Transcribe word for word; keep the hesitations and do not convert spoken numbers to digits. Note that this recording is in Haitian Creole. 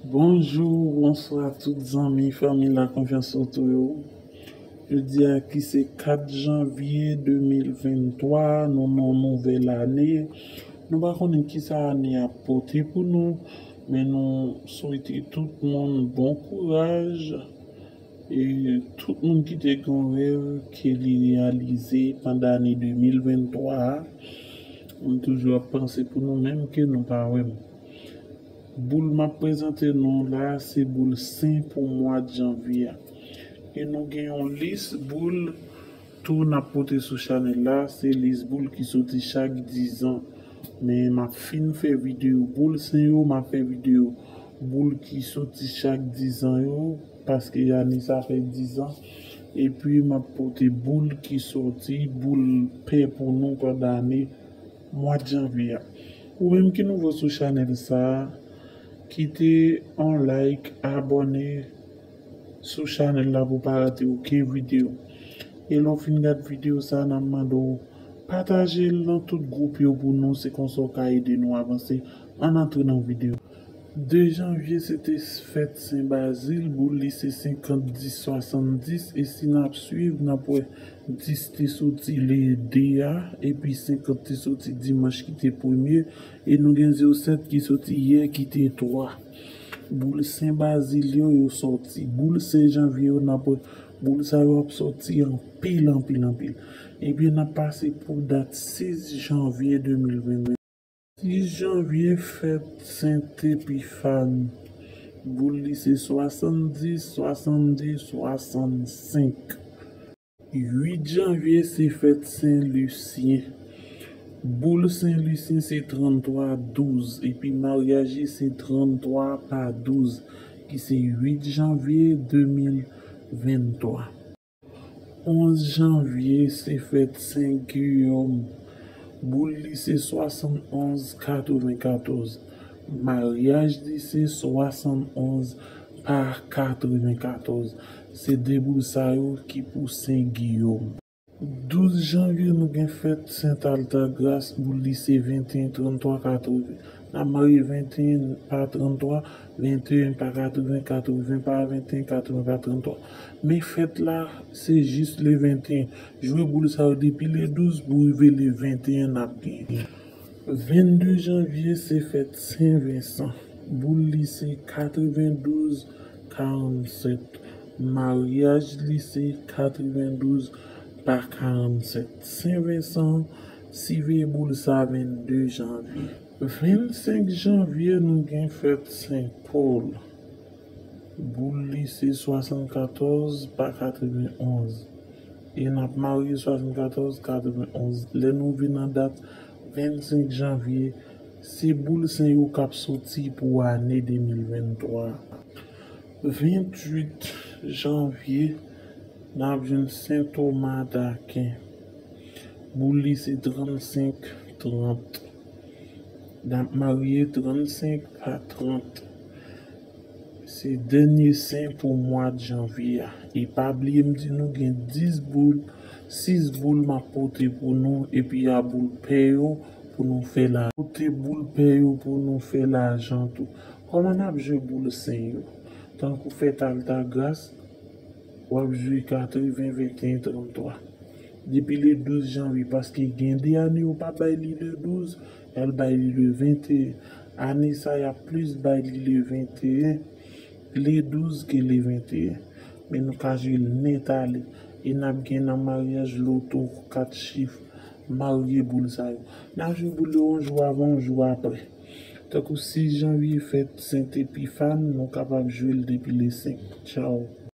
Bonjou, bonswa tout zanmi, fanmi La Konfyans Oto yo. Jodi a ki se kat janvye de mil venntwa, nou nan nouvèl ane. Nou pa konnen kisa ane a pote pou nou, men nou swete tout moun bon kouraj. E tout moun ki te gen yon rèv ke li reyalize pandan ane de mil venntwa a, m toujou ap panse pou nou menm ke nou pa wè m. Boul m ap prezante nou la, se boul sen pou mwa janvye a. E nou gen yon lis boul tou n ap pote sou chanèl la, se lis boul ki soti chak dizan. Men m ap fin fè videyo boul sen yo, m ap fè videyo boul ki soti chak dizan yo, paske ane sa fè dizan. Epi m ap pote boul ki soti, boul pè pou nou pandan ane mwa janvye a. Ou menm ki nouvo sou chanèl sa a, kite yon like, abòne sou chanèl la pou pa rate okenn videyo. E lè w fin gad videyo sa a, n ap mande w pataje l nan tout gwoup yo pou nou, se konsa w ka ede nou avanse. Ann antre nan videyo. De janvye se te fèt Sen Bazil, boul li se senkant dis swasanndis, e si n ap swiv, n ap wè dis te soti le de a, epi senkant te soti dimanch ki te premye, e nou gen zewo sèt ki soti yè ki te twa. Boul Sen Bazil yo, yo sòti. Boul Sen Janvye yo, n ap wè boul sa yo ap sòti anpil, anpil, anpil. Ebyen, n ap pase pou dat sis janvye de mil venntwa. Sis janvye, fèt Sent Epifàn. Boul li se swasanndis, swasannde, swasannsenk. Uit janvye, se fèt Sen Lisyen. Boul Sen Lisyen se tranntwa douz, epi maryaj li se tranntwa pa douz, ki se uit janvye de mil venntwa. Onz janvye, se fèt Sen Giyòm. Boul li se swasannonz katrevenkatòz. Maryaj li se swasannonz pa katrevenkatòz. Se de boul sa yo ki pou Sen Giyòm. Douz janvye, nou gen fèt Sent Altagras, boul li se venteyen tranntwa katreven. N ap marye venteyen pa tranntwa, venteyen pa katreven, katreven pa venteyen, katreven pa tranntwa. Men fèt la, se jis le venteyen. Jwe boul sa yo depi le douz pou rive le venteyen n ap genyen. Vennde janvye, se fèt Sen Vensan. Boul li se katrevendouz karannsèt. Maryaj li se katrevendouz pa karannsèt. Sen Vensan, siveye boul sa vennde janvye. Vennsenk janvye, nou gen fèt Sen Pòl. Boul li se swasannkatòz pa katrevenonz. E n ap marye swasannkatòz katrevenonz. Lè nou vin nan dat vennsenk janvye, se boul sen yo k ap soti pou ane de mil venntwa. Ventuit janvye, n ap jwenn Sen Toma d'Aken. Boul li se trannsenk trant. N ap marye trannsenk pa trant. Se dènye sen pou mwa janvye a. E pa bliye m di nou gen dis boul, sis boul m ap pote pou nou, epi a boul pè yo pou nou fè la. Pote boul pè yo pou nou fè lajan tou. Kòman n ap jwe boul sen yo? Tankou fèt Altagras, w ap jwe katreven venteyen tranntwa. Depi le douz janvye, paske gen de ane yo pa bay li le douz, y al bay li le venteyen. Ane sa, y ap plis bay li le venteyen, le douz ke le venteyen. Men nou ka jwe l nèt ale. E n ap gen nan maryaj loto kat chif marye boul sa yo. N ap jwe boul yo yon jou avan, yon jou apre. Tankou sis janvye, fèt Sent Epifàn, nou kapab jwe l depi le senk. Tchaw.